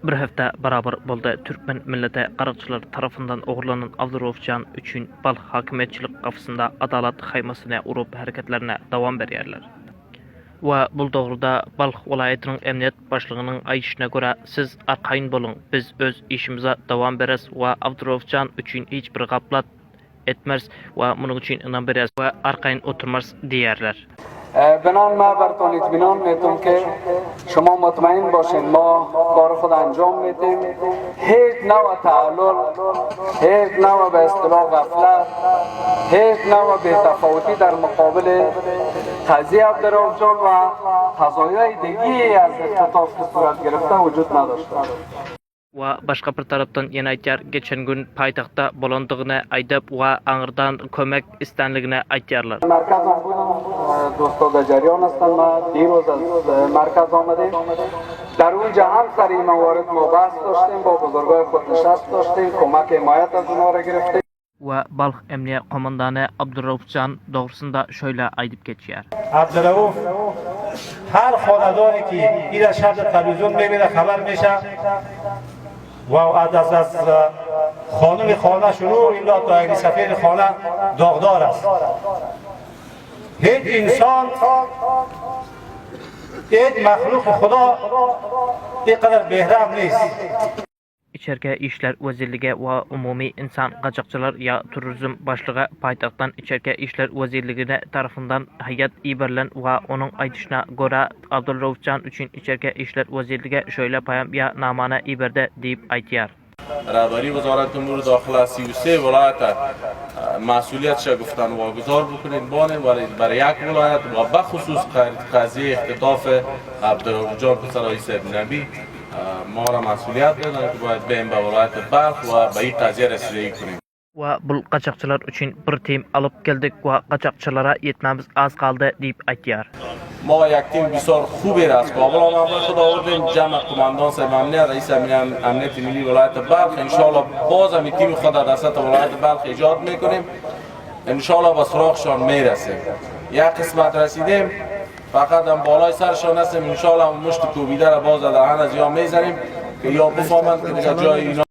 Bir hepde barabar boldy türkmen milleti garakçylar tarapyndan ogurlanan Abduraufjan üçin Balh hakimiýetçilik gapysynda adalat haýmasyny urup hereketlerine dowam berýärler. We bul dogruda Balh welaýatynyň emniýet başlygynyň aýdyşyna görä siz arkaýyn boluň biz öz işimize dowam beres we Abduraufjan üçin hiç bir gaplat etmeris we munuň üçin ynam berýäris we arkaýyn oturmarys diýýärler. Binan ما برتان اطمینان میتم که شما مطمئن باشین ما کار خود انجام میتیم هیچ نوع تعلل هیچ نوع به اصطلاح غفلت هیچ نوع بی تفاوتی در مقابل قضیه عبدالرؤف جان و قضایای دیگه از اختطاف که صورت گرفته وجود نداشته. We başga bir tarapdan ýene aýtýar, geçen gün paýtagtda bolandygyny aýdyp we aňyrdan kömek islänligini aýtýarlar. مرکز هم بودم دوستا در جریان هستند ما دیروز از مرکز آمدیم در اونجا هم سر این موارد ما بحث داشتیم با بزرگای خود نشست داشتیم کمک حمایت از اونها را گرفتیم. We Balh emniýe komandany Abduraufjan dogrusynda şöýle aýdyp geçýär. Abdurauf her hanadoni ki ira şab در تلویزیون میبینه خبر میشه و از از از خانم خانه شروع الا تا یک سفیر خانه داغدار است. هیچ انسان هیچ مخلوق خدا اینقدر بهرم نیست. Içerki işler wezirligi we umumy ynsan gaçakçylar ýa turizm başlygy paýtagtdan Içerki işler wezirligine tarapyndan haýýat iberilen we onuň aýdyşyna görä Abdulraufjan üçin Içerki işler wezirligi şöýle paýam ýa namany iberdi diýip aýtýar. رهبری وزارت امور داخله 33 ولایت مسئولیتش گفتن واگذار بکنید بانیم ولی برای یک ولایت و بخصوص قضیه اختطاف عبدالرؤف جان پسر رئیس نبی ما را مسئولیت دادن که باید بیم به ولایت بلخ و به این قضیه رسیدگی کنیم. We bul gaçakçylar üçin bir tim alyp geldik we gaçakçylara ýetmämiz az galdy diýip aýtýar. ما یک تیم بسیار خوبی را از کابل آمده خود آوردیم جمع قماندان صاحب امنیت رئیس امنیت ملی ولایت بلخ انشاءالله باز هم تیم خود در سطح ولایت بلخ ایجاد میکنیم انشاءالله به سراغشان میرسیم یک قسمت رسیدیم فقط هم بالای سرشان هستیم انشاءالله مشت کوبیده را باز دهن از یا میزنیم که یا بفهمند که دیگه جای اینا.